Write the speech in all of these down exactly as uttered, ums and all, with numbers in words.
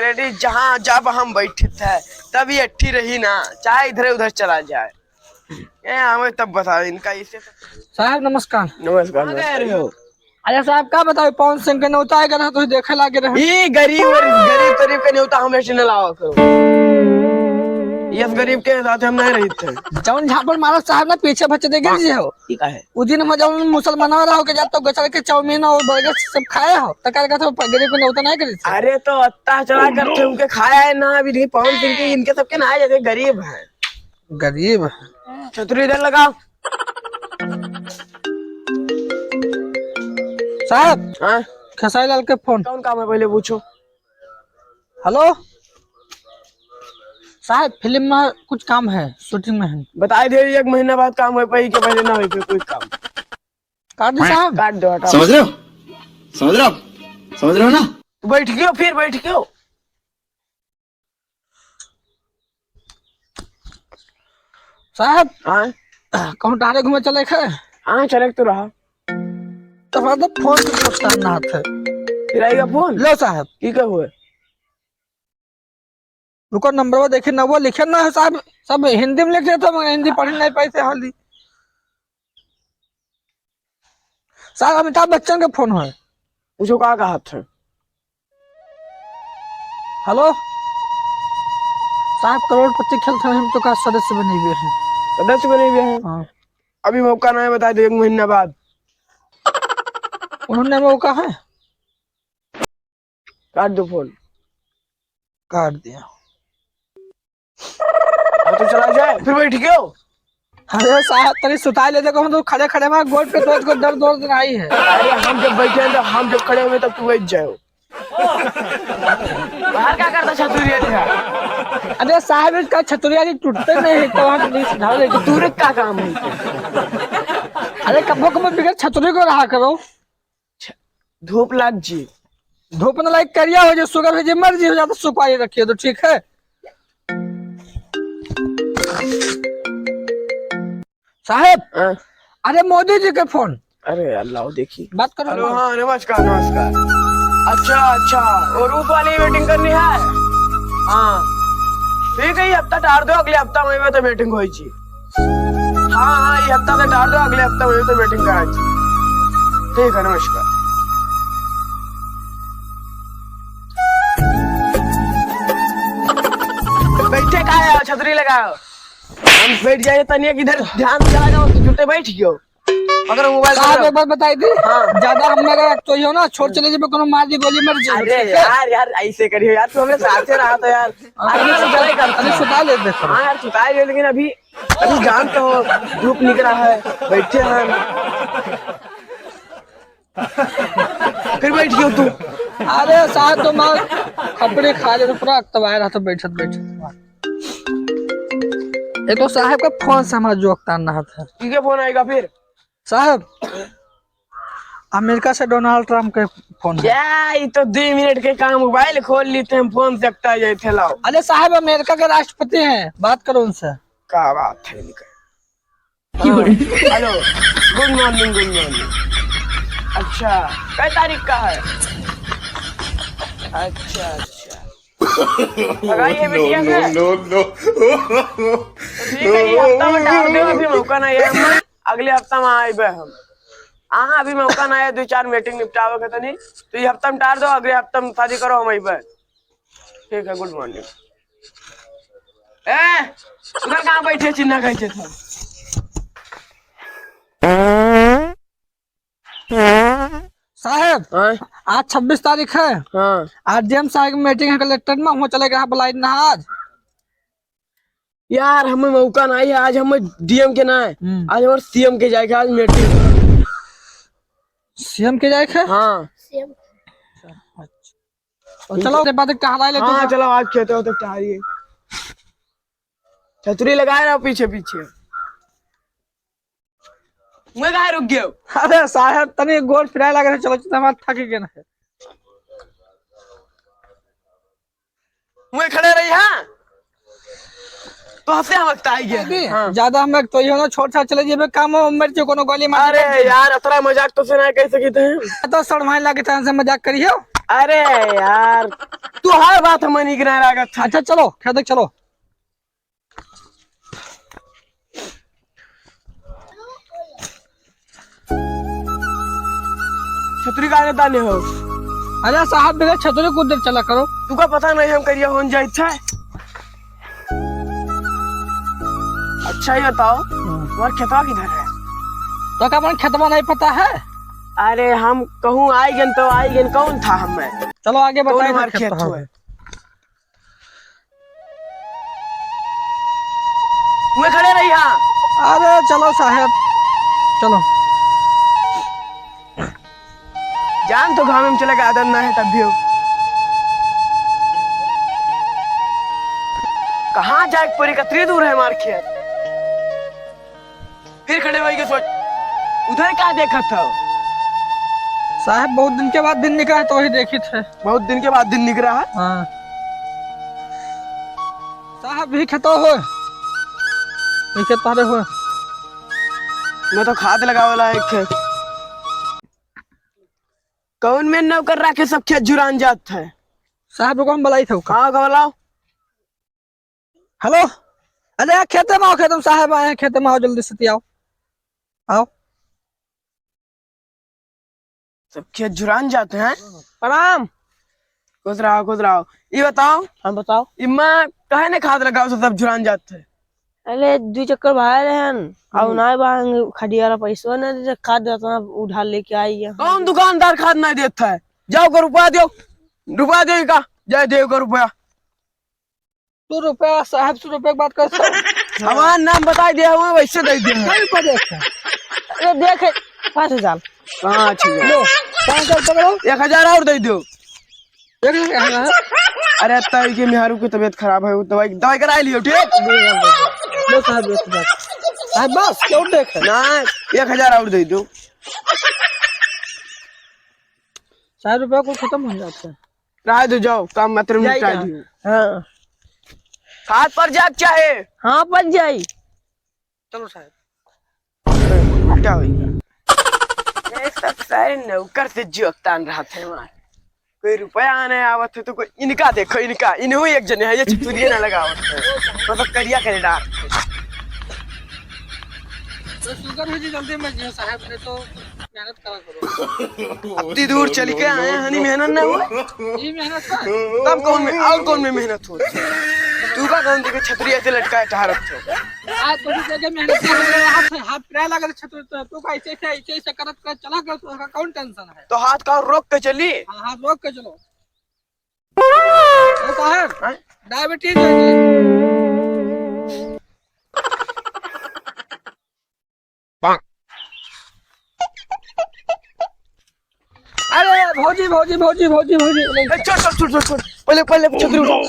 Already जहाँ जब हम बैठे थे, तब ये अट्ठी रही ना, चाहे इधर उधर चला जाए। ये हमें तब बता इनका इसे। साहब, नमस्कार। नमस्कार, आ गए नमस्कार। रहे हो? अरे साहब, का बताओ, पवन सिंह के नेवता आएगा ना, तो देखे लागे रहे। ई गरीब, गरीब तरीब के नेवता हम ऐसे न लावा करो। यस, गरीब के साथ हम नहीं रहते। जौन झापड़ मारत साहब ना, पीछे बच्चे देखे जी हो। ठीक है। उ दिन हम जौन मुसलमानवा रहो के जात तो गचर के चाउमीन और बर्गर सब खाए हो, त का कहत हो, गरीब के नेवता नहीं करे? अरे तो अत्ता चला करते उनके खाया है ना, अभी देखिए पवन सिंह के, इनके सबके ना है, जैसे गरीब है। गरीब है। छतरी इधर लगाओ। साहब, हाँ? खेसारी लाल के फोन। कौन काम है पहले पूछो। हेलो साहब, फिल्म में कुछ काम है, शूटिंग में है। बताई दे, एक महीना बाद काम होई पाई के पहले ना होई फिर कोई काम। काट दे साहब। काट दो, हटाओ। समझ रहे हो? समझ रहे हो आप? समझ रहे हो ना? बैठ गयो, फिर बैठ गयो। साहब, हाँ? कहूँ टहरे घूमे चले खे? हाँ, चले तो रहा। तो साहब, फोन से कुछ करना था। फिर आएगा फोन? लो साहब। की कहो है? रुको, नंबरवा देखे ना, वो लिखे ना है साहब, सब हिंदी में लिख देते, मगर हिंदी पढ़े नहीं पाई थे हाली। साहब, अमिताभ बच्चन के फोन है। पूछो, का कहा थे? हेलो साहब, करोड़पति खेल थे, हम तो का सदस्य बने हुए हैं। सदस्य बने हुए हैं? हाँ। अभी मौका ना है, बता दो, एक महीना बाद। उन्होंने मौका है। काट दो फोन। काट दिया। हाँ, तो चला जाए, फिर बैठ गयो। अरे साहब, तनी सुताई लेते, कहूँ तो खड़े खड़े में गोड़ पे दर्द, को दर्द, दर्द नहीं है। अरे, हम जब बैठे हैं, तो हम जब खड़े हुए, तब तू बैठ जाओ। बाहर क्या करता छतुरिया जी? अरे साहब, इसका छतुरिया जी टूटते नहीं है, तो वहाँ नहीं सुधार लेते। तू रे, क्या काम है? अरे, कब्बो कब्बो बिगड़ छतुरी को रहा करो। छ-, धूप लाग जी। धूप न लाग, करिया हो जे, सुगर हो जे, मर जी हो जा, तो सुखवाई रखिए तो ठीक है। साहब, हाँ। अरे मोदी जी के फोन। अरे अल्लाह, देखी। बात करो। हेलो, हाँ, नमस्कार, नमस्कार। अच्छा, अच्छा, वो रूप वाली वेटिंग करनी है? हाँ। ठीक है, ये हफ्ता टार दो, अगले हफ्ता में तो वेटिंग होई जी। हाँ, हाँ, ये हफ्ता में टार दो, अगले हफ्ता में तो वेटिंग करा जी। ठीक है, नमस्कार। बैठे का है, छतरी लगाओ। हम बैठ जाए, तनिया किधर ध्यान चला जाओ, तो जुटे बैठ गयो। अगर मोबाइल साहब, पकड़ो। एक बार बताई दी, हाँ। ज्यादा हम अगर तो हो ना, छोड़ चले जेबे, कोनो मार दी, गोली मर जाए, अरे ठीक है? यार, यार, ऐसे करियो यार, तू हमरे साथे रहा तो यार। हाँ, आदमी तो सुताई करता अरे है। सुता लेते हैं। हाँ यार, सुताई ले, लेकिन अभी, अभी जान तो हो, धूप निकला है, बैठे हैं। फिर बैठ गयो तू। अरे साहब, तो मार खपड़ी खा ले, तो पूरा अकतवाए रहा तो बैठत बैठत। ये तो साहब का फोन से हमारा जोक तान रहा था। ठीक है, फोन आएगा फिर। साहब, अमेरिका से डोनाल्ड ट्रंप के फोन है। क्या, ये तो दो मिनट के काम, मोबाइल खोल लेते हैं, फोन से अकता जाए थे, लाओ। अरे साहब, अमेरिका के राष्ट्रपति हैं, बात करो उनसे। क्या बात है इनका? हाँ, hello, good morning, good morning. अच्छा, कै तारीख का है? अच्छा, अच्छा। लगाई है बिटिया से? No, no, no. तो ठीक है, ये हफ्ता में टार दो, अभी मौका नहीं है, हम अगले हफ्ता में आइबे हम। हाँ, अभी मौका नहीं है, दो चार मीटिंग निपटावे के तनी, तो ये हफ्ता में टार दो, अगले हफ्ता में शादी करो, हम आइबे। ठीक है, गुड मॉर्निंग। ए, उधर कहाँ बैठे, चिन्हा कैसे था? साहब, हाँ? आज छब्बीस तारीख है। हाँ। आज डीएम साहब की मीटिंग है कलेक्टर में, वहाँ चले गए बुलाई ना आज। यार, हमें मौका नहीं है, आज हमें डीएम के ना है, हम्म। आज हमारे सीएम के जाएगा, आज मीटिंग। सीएम के जाएगा? हाँ। सीएम। अच्छा। और चलो, ओकरे बाद टहराई लेते हाँ, हैं। चलो, आज खेते होते टहराइए। छतरी लगाए रहो पीछे पीछे। मैं कहाँ रुक गयो? अरे साहब, तनी गोड़ फिराए लगे रहे, चलो, चलो, हमारा थक गया ना। मैं खड़े रही, हाँ। तो हंसे हम अगताई गए। अरे, हाँ। ज्यादा हम अगताई हो ना, छोट साथ चले जेबे, काम में मर जो कोनो गोली मार अरे दे। यार, अतरा मजाक तो से ना कह सकी थे। तो सड़माए लागे, चांस से मजाक करियो। अरे यार, तू हर बात हम नहीं गिरा लागत था। अच्छा, चलो, खेत चलो। छतरी काहे ताने हो? अरे साहब, बिना छतरी कुछ देर चला करो। तुका पता नहीं हम करिया होन जाइत है। अच्छा, ये बताओ, हम्म। तुम्हारा खेतवा किधर है? तो का अपन खेतवा नहीं पता है? अरे, हम कहूँ आई गन तो आई गन, कौन था हमें? चलो आगे कौन बताइए, हमारे खेत खेत तो हो। है? उहे खड़े रही हाँ। अरे चलो साहेब, चलो। जान तो घामे में चले के आदत ना है, तब भी हो। कहाँ जाए के पड़ी, कतरी दूर है हमार खेत। फिर खड़े होई के सोच, उधर का देखत हो? साहेब, बहुत दिन के बाद दिन निकरा है, तो वही देखित है। बहुत दिन के बाद दिन निकरा है? हाँ। साहेब, भी खेतो हो, भी खेत तारे हो। मैं तो खाद लगावे ला एक खेत। कौन में नौकर राखे, सब खेत जुरान जात है? साहेब, रुको, हम बुलाई था। हाँ, का बुलाओ? हेलो, अरे यार, खेते में आओ, खेते में साहेब आए हैं, खेते में आओ, जल्दी से आओ, आओ। सब खेत जुरान जाते हैं। प्रणाम। खुश रहो, खुश रहो। ये बताओ। हाँ, बताओ। इम्मा काहे ने खाद लगाओ, सब, सब जुरान जाते हैं? अरे, दू चक्कर भाई रहन, और हम्म। ना बांग खटियाला पैसवा ना दे, खाद उतना उधार लेके आई है। कौन दुकानदार खाद नहीं देता है? जाओ को रुपया दो, रुपया दो का, जाए दे को रुपया। सौ रुपया, साहब, सौ रुपया की बात कर सर। हमार नाम बताई दे हुए, वैसे दे दे। सौ रुपया दे। अरे देख, पाँच हजार। पाँच हजार। लो, पाँच हजार पकड़ो। एक हजार और दे दो। एक हजार, एक हजार। अरे तई के मेहरू की तबीयत खराब है, वो दवाई, दवाई कराई लियो, ठीक? लो साहब, एक हजार। साहब, बस, क्यों देख? ना, एक हजार और दे दो। साठ रुपया को खत्म हो जाता है। रह दो, जाओ, काम मतलब जाई निपटा का? दियो। हाँ। खाद पर जाग चाहे? हाँ, पर जाई। चलो साहब। उल्टा हो गया। ये सब सारे नौकर से जुअक्तान रहत है हमार। कोई रुपया आने आवत है तो कोई इनका देखो, इनका, इन्हों एक जने है, ये छतुरिये ना लगावत है। मतलब करिया करे डार। तो शुगर हो जी, जल्दी मत जियो साहब, नहीं तो मेहनत करा करो। अत्ती दूर चल के आए हैं, हनी मेहनत ना हुआ? ई मेहनत बा। तब कौन में, और कौन में मेहनत होत है? तू का कौन देखे छतरी ऐसे लटकाए टहरत हो? आज तो भी देखे मेहनत कर रहे, हाथ, हाथ पिराए लागल छतरी तो, तू का ऐसे, ऐसे, ऐसे, ऐसे करत, करत चला कर, तो का कौन tension है? तो हाथ का रोक के चली? हाँ, हाथ रोक के चलो। ए साहब, हाँ? Diabetes है जी। अरे भौजी, भौजी, भौजी, भौजी, भौजी। ए, छोड़, छोड़, छोड़, छोड़, छोड़। पहले, पहले छतरी उठाओ।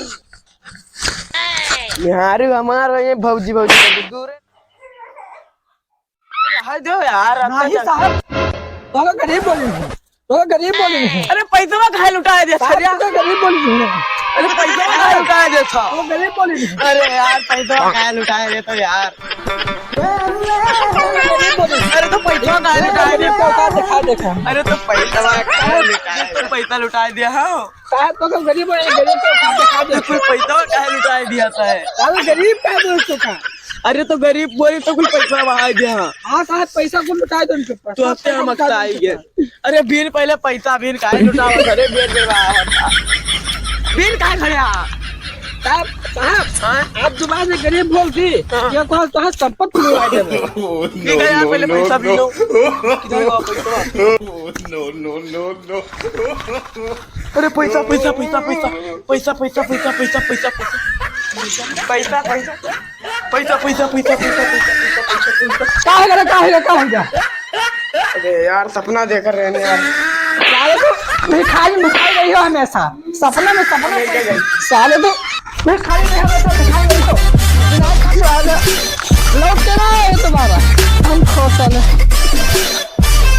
मेहारू हमार ये भौजी, भौजी करके दूर है। हाय दो यार, अब नहीं तो साहब, तो गरीब बोली है। तो गरीब बोली है। अरे पैसवा काहे लुटाए दे साहब, छरिया? तो गरीब बोली है। अरे पैसवा काहे लुटाए दे था? तो गरीब बोली है। अरे यार, पैसवा काहे लुटाए दे तो यार? अरे तो पैसा काहे लुटाए दिया? देखा, देखा। अरे तो पैसा काहे लुटाए? तो पैसा लुटाए दिया हो। साहब तो गरीब है, गरीब को दिखा दे। तो कोई पैसा काहे लुटाए दिया था है? साहब गरीब का दोस्तों का। अरे तो गरीब बोली तो कोई पैसा बहाए दिया। हाँ साहब पैसा को लुटाए दो उनके ऊपर। तो हत्या मत आइए। अरे बीन पहले पैसा बीन काहे लुटावा था? अरे बीन बीन बहावा था। बीन काहे खड़े आ? साहब, साहब, हाँ? आप जुबान से गरीब बोल दी, हाँ। ये कौन तो है संपत्ति लुटा देबे। ठीक है यार, पहले पैसा बीनो। किधर गया पैसा? No, no, no, no। अरे पैसा, पैसा, पैसा। पैसा, पैसा, पैसा। का है रे, का है रे, का है रे? अरे यार, सपना देखकर रहने यार। साले तो भिखारी, भिखारी रही हो हमेशा। सपना में, सपना में। साले तो भिखारी रही हो, हमेशा भिखारी रही हो। लौट के ना आए दोबारा। हम खो साले।